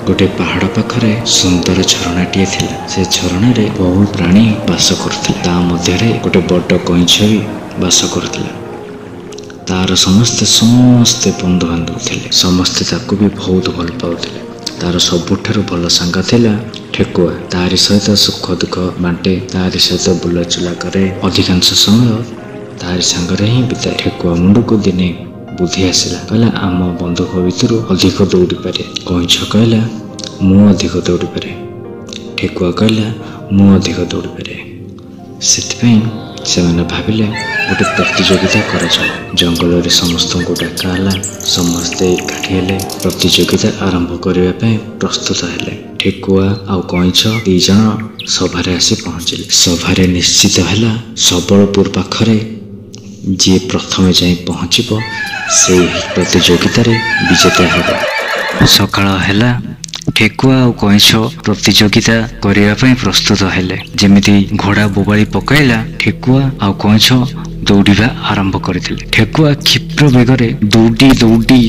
ଗୋଟେ ପାହାଡ଼ ପାଖରେ ସୁନ୍ଦର ଝରଣାଟିଏ ଥିଲା। ସେ ଝରଣାରେ ବହୁ ପ୍ରାଣୀ ବାସ କରୁଥିଲେ। ତା ମଧ୍ୟରେ ଗୋଟେ ବଡ଼ କଇଁଛ ବି ବାସ କରୁଥିଲା। ତାର ସମସ୍ତେ ସମସ୍ତେ ବନ୍ଧୁବାନ୍ଧବ ଥିଲେ। ସମସ୍ତେ ତାକୁ ବି ବହୁତ ଭଲ ପାଉଥିଲେ। ତାର ସବୁଠାରୁ ଭଲ ସାଙ୍ଗ ଥିଲା ଠେକୁଆ। ତାରି ସହିତ ସୁଖ ଦୁଃଖ ବାଣ୍ଟେ, ତାରି ସହିତ ବୁଲାଚୁଲା କରେ, ଅଧିକାଂଶ ସମୟ ତାରି ସାଙ୍ଗରେ ହିଁ ବିତାଏ। ଠେକୁଆ ମୁଣ୍ଡକୁ ଦିନେ ବୁଦ୍ଧି ଆସିଲା। କହିଲା, ଆମ ବନ୍ଧୁଙ୍କ ଭିତରୁ ଅଧିକ ଦୌଡ଼ିପାରେ। କଇଁଛ କହିଲା, ମୁଁ ଅଧିକ ଦୌଡ଼ିପାରେ। ଠେକୁଆ କହିଲା, ମୁଁ ଅଧିକ ଦୌଡ଼ିପାରେ। ସେଥିପାଇଁ ସେମାନେ ଭାବିଲେ ଗୋଟେ ପ୍ରତିଯୋଗିତା କରାଯାଉ। ଜଙ୍ଗଲରେ ସମସ୍ତଙ୍କୁ ଡାକା ହେଲା। ସମସ୍ତେ ଏକାଠି ହେଲେ। ପ୍ରତିଯୋଗିତା ଆରମ୍ଭ କରିବା ପାଇଁ ପ୍ରସ୍ତୁତ ହେଲେ। ଠେକୁଆ ଆଉ କଇଁଛ ଦି ଜଣ ସଭାରେ ଆସି ପହଞ୍ଚିଲେ। ସଭାରେ ନିଶ୍ଚିତ ହେଲା, ସବଳପୁର ପାଖରେ ଯିଏ ପ୍ରଥମେ ଯାଇ ପହଞ୍ଚିବ ସେଇ ପ୍ରତିଯୋଗିତାରେ ବିଜେତା ହେବ। ସକାଳ ହେଲା। ଠେକୁଆ ଆଉ କଇଁଛ ପ୍ରତିଯୋଗିତା କରିବା ପାଇଁ ପ୍ରସ୍ତୁତ ହେଲେ। ଯେମିତି ଘୋଡ଼ା ବୋବାଳି ପକାଇଲା, ଠେକୁଆ ଆଉ କଇଁଛ ଦୌଡ଼ିବା ଆରମ୍ଭ କରିଥିଲେ। ଠେକୁଆ କ୍ଷିପ୍ର ବେଗରେ ଦୌଡ଼ି ଦୌଡ଼ି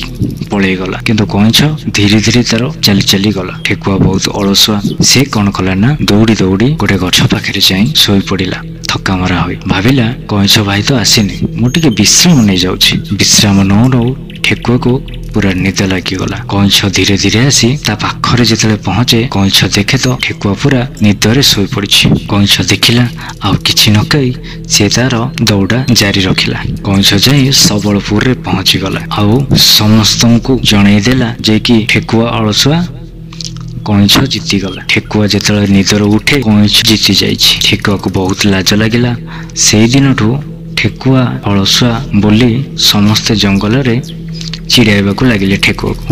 ପଳେଇଗଲା, କିନ୍ତୁ କଇଁଛ ଧୀରେ ଧୀରେ ତାର ଚାଲି ଚାଲି ଗଲା। ଠେକୁଆ ବହୁତ ଅଳସୁଆ। ସେ କଣ କଲା ନା, ଦୌଡ଼ି ଦୌଡ଼ି ଗୋଟେ ଗଛ ପାଖରେ ଯାଇ ଶୋଇ ପଡ଼ିଲା ଥକା ମରା ହୋଇ। ଭାବିଲା, କଇଁଛ ଭାଇ ତ ଆସିନି, ମୁଁ ଟିକେ ବିଶ୍ରାମ ନେଇଯାଉଛି। ବିଶ୍ରାମ ନଉ ନଉ ଠେକୁଆକୁ ପୁରା ନିଦ ଲାଗିଗଲା। କଇଁଛ ଧୀରେ ଧୀରେ ଆସି ତା ପାଖରେ ଯେତେବେଳେ ପହଞ୍ଚେ, କଇଁଛ ଦେଖେ ତ ଠେକୁଆ ପୁରା ନିଦରେ ଶୋଇପଡ଼ିଛି। କଇଁଛ ଦେଖିଲା, ଆଉ କିଛି ନ କହି ସେ ତାର ଦୌଡ଼ା ଜାରି ରଖିଲା। କଇଁଛ ଯାଇ ସବଳପୁରରେ ପହଞ୍ଚିଗଲା ଆଉ ସମସ୍ତଙ୍କୁ ଜଣେଇ ଦେଲା ଯେ କି ଠେକୁଆ ଅଳସୁଆ, କଇଁଛ ଜିତିଗଲା। ଠେକୁଆ ଯେତେବେଳେ ନିଦରୁ ଉଠେ, କଇଁଛ ଜିତି ଯାଇଛି। ଠେକୁଆକୁ ବହୁତ ଲାଜ ଲାଗିଲା। ସେଇ ଦିନଠୁ ଠେକୁଆ ଅଳସୁଆ ବୋଲି ସମସ୍ତେ ଜଙ୍ଗଲରେ ଚିଡ଼ାଇବାକୁ ଲାଗିଲେ ଠେକୁଆକୁ।